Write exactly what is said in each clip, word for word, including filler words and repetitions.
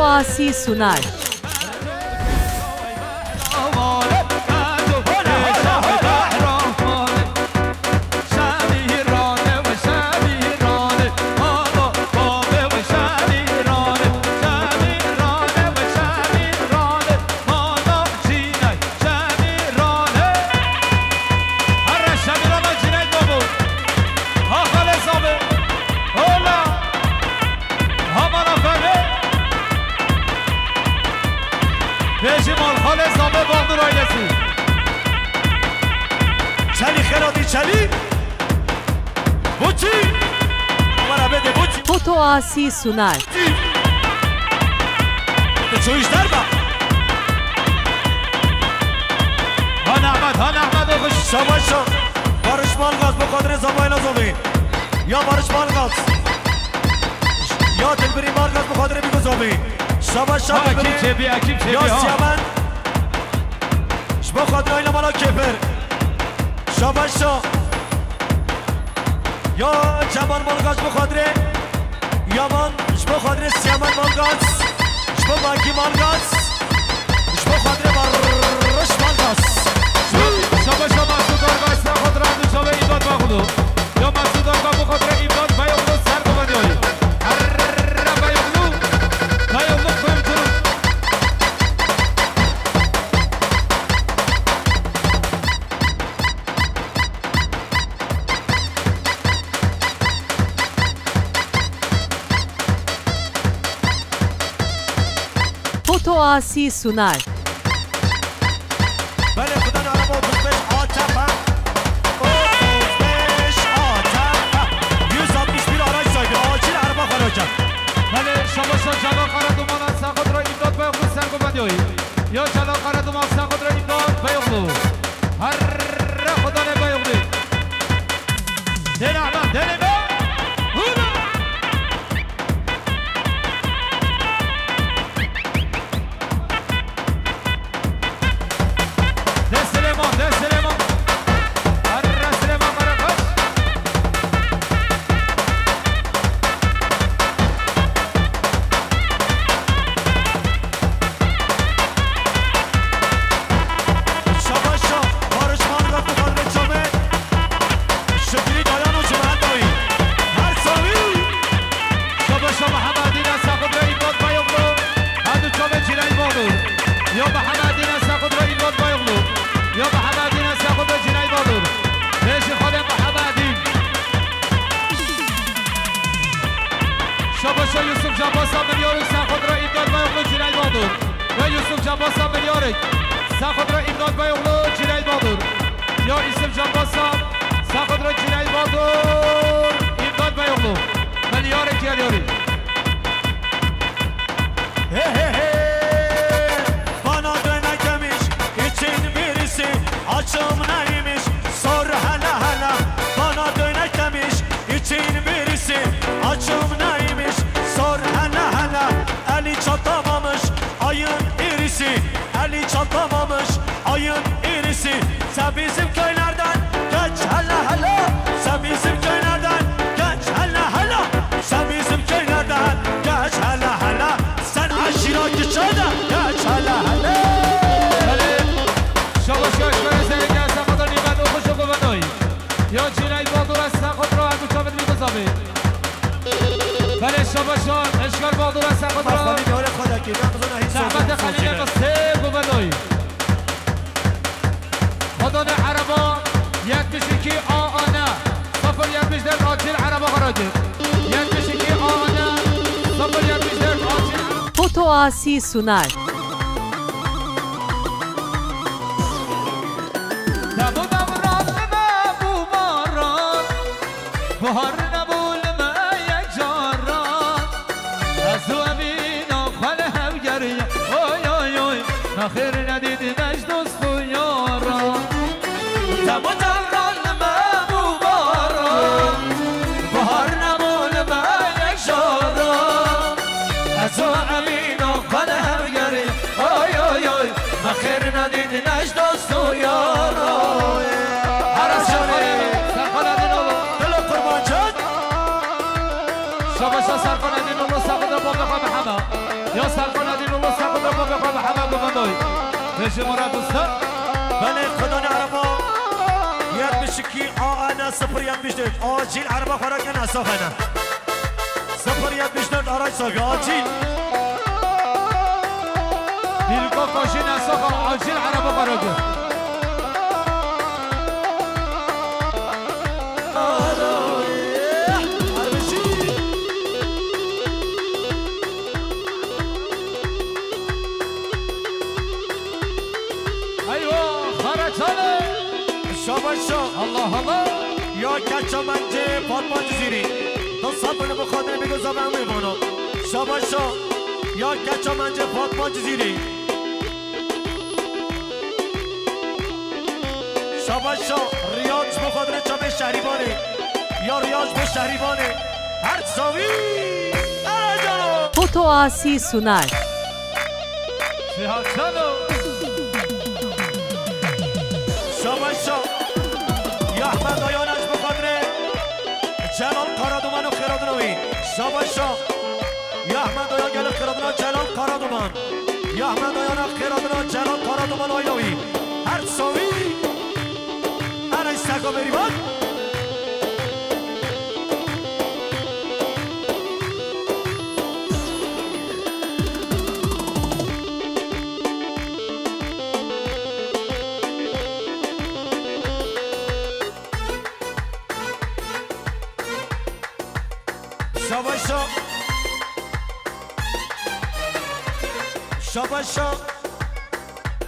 Asi Sunar. Şemîrana Cîneyt Babo. Ha xalê Zabê. Hola. Ha mala Fehmê. Bêjî mal xalê Zabê Baxdûr ailesi. Çelî xelatî çelî. Boçî. Wara bede boçî. Foto Asi Sunar. Te ço îş derba. Ha Nehmet, ha Nehmet, o xweş. Şabaş şa. Barış Malgaz, bi xatirê Zamayla Zovî. Ya Barış Malgaz. Ya Dilbirî Malgaz, bi xatirê Bîgo Zovî. Şabaş şa. Ha, Dilbirî. Ekîp çêbî, ekîp çêbî, ya ha. Siyamen. Ji bo xatirê Ayla Mala Kêfir. Şabaş şa. Ya Cemal Malgaz ji bo xatirê Yaman, ji bo xatirê Siyaman Malgaz, ji bo Bakî Malgaz, ji bo xatirê Barış Malgaz. Şaba şaba Mesut Arga, ser xatirê Abdulşabe İmdat Bayoglu. Ya Mesut Arga, bo xatirê İmdat Bayoglu, ser xwe vediyorî. Herre Bayoglu, Bayoglu kuyumcunun. Foto Asi Sunar. Belê, xudan araba otuz beş A T P. Otuz beş A T P. Yüz altmış bir araç sahibi. Acil araba xwe raket. Belê, şabaşa Celal Karaduman'a, Saxotra İmdat Bayoglu, ser xwe vediyorî. Ya Celal Karaduman, Saxotra İmdat Bayoglu. Herre xudanê Bayoglu. Dêne Ehmed, dêne be. Hûna. De Silêman, de Silêman. Herre Silêman Karakoç. Şabaşa Barış Mangat, Muharrem Çamet. Şükrî Dayan û Cumhur Dawî. Her savî. Şabaşa Mehemedîne Sexudre Îmdat Bayoglu. Hadu Çamet Cîney Badur. Ya Mehemedîne Sexudre Îmdat Bayoglu. Ya Mehemedîne Sexudre Cîney Badur. Bêjî xalê Mehemedîn. Şabaşa Yusuf Cabasa Milyarek Sexudre Îmdat Bayoglu Cîney Badur. Ya Yusuf Cabasa Milyarek Sexudre Îmdat Bayoglu Cîney Badur. Ya Yusuf Cabasa Sexudre Cîney Badur Îmdat Bayoglu. Milyarek ya Yori. He he he. Bana dönekemiş için birisi, açım neymiş, sor hele hele. Bana dönekemiş için birisi, açım neymiş, sor hele hele. Eli çatlamamış ayın irisi, eli çatlamamış ayın irisi. Sen bizim köylerden geç hele hele. Sen bizim köylerden geç hele hele. Sen bizim köylerden geç hele hele. Sen aşira küçede geç hele hele. Belê, şabaşa eşkere sereke Sexudre Îmdat û xweş û xwe vediyorî. Ya Cîney Badur, Sexudre, hemû çavên wî bizavê. Belê, şabaşa eşker Badur, Sexudre. Xwedî gavurê xwe dekê, ne bizana hiç. Zehmet xelîlê bi sê xwe vediyorî. Xwedane ereba yetmiş iki A A N sıfır yetmiş dört acil ereba xwe rake. Yetmiş iki A A N sıfır yetmiş dört acil. Foto Asi Sunar. Dem û devran li me bû baran, buhar nebû li me yek caran. Ez û Emîna xwe li hev geriya, oy, oy, oy, me xêr nedît ne ji dost û yaran. Dem û devran li me bû baran, buhar nebû li me yek caran. Ez û Emîna xwe li hev geriya, oy, oy, oy, me xêr nedît ne ji dost û yaran. Ara Serxanê, Serxanê Dinoğlu. Dilo Kurmancak. Şabaşa Serxanê Dinoğlu, Serxanê Bondaka Mehema. Ya Serxanê Ji Murat Usta. Belê, xwedanê ereba yetmiş iki A N sıfır yetmiş dört. Acil ereba xwe rakin, Esaxene. Sıfır yetmiş dört araç sahibi, acil. Dîrka Kaşîn Esaxa, acil ereba xwe rakin. Eywa, Xaraçanê. Şabaş şa. Allah Allah. Ya keça mence Fatma Cizîrî. Tu sed bin bi xatirê bêgo zave emê vano. Şabaş şa. Ya keça mence Fatma Cizîrî. Şabaş şa. Riyad ji bo xatirê çavê Şehrîvanê. Ya Riyad ji bo Şehrîvanê. Her savî. Eracano. Foto Asi Sunar. Sihacano. Şabaş şa. Ya Ehmed Ayana ji bo xatirê Celal Karaduman û xêradina wî. Şabaş şa. Ya Ehmed Aya gelek xêradina Celal Karaduman. Ya Ehmed Ayana xêradina Celal Karaduman ayna wî. Her savî. Erê seko berîvan. Şabaşa. Şabaşa.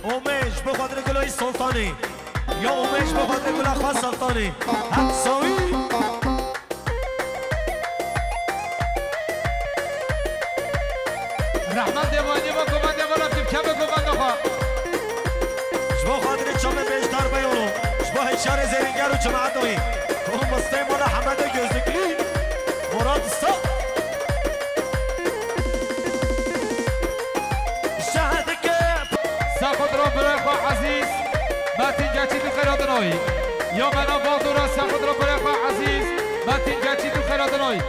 Omej, bi xatirê Gulay Sultanê. Ya Omej, bi xatirê Gula Xas Sultanê. Hak sawî. Rehmet Devanî ve komandê ve Rabî keme komanda xwe. Ji bo xatirê çavê Beşdar Beyolo, ji bo hişyarê Zêrînger û cemaetê wî. Û mistê mala Hemedê Gözlüklü, Murat Usta. Şehedike. Sexudra birê xwe ezîz, Metin Geçî tu xêradinoyî. Ya mena Valdora Sexudra birê xwe ezîz, Metin Geçî tu xêradinoyî.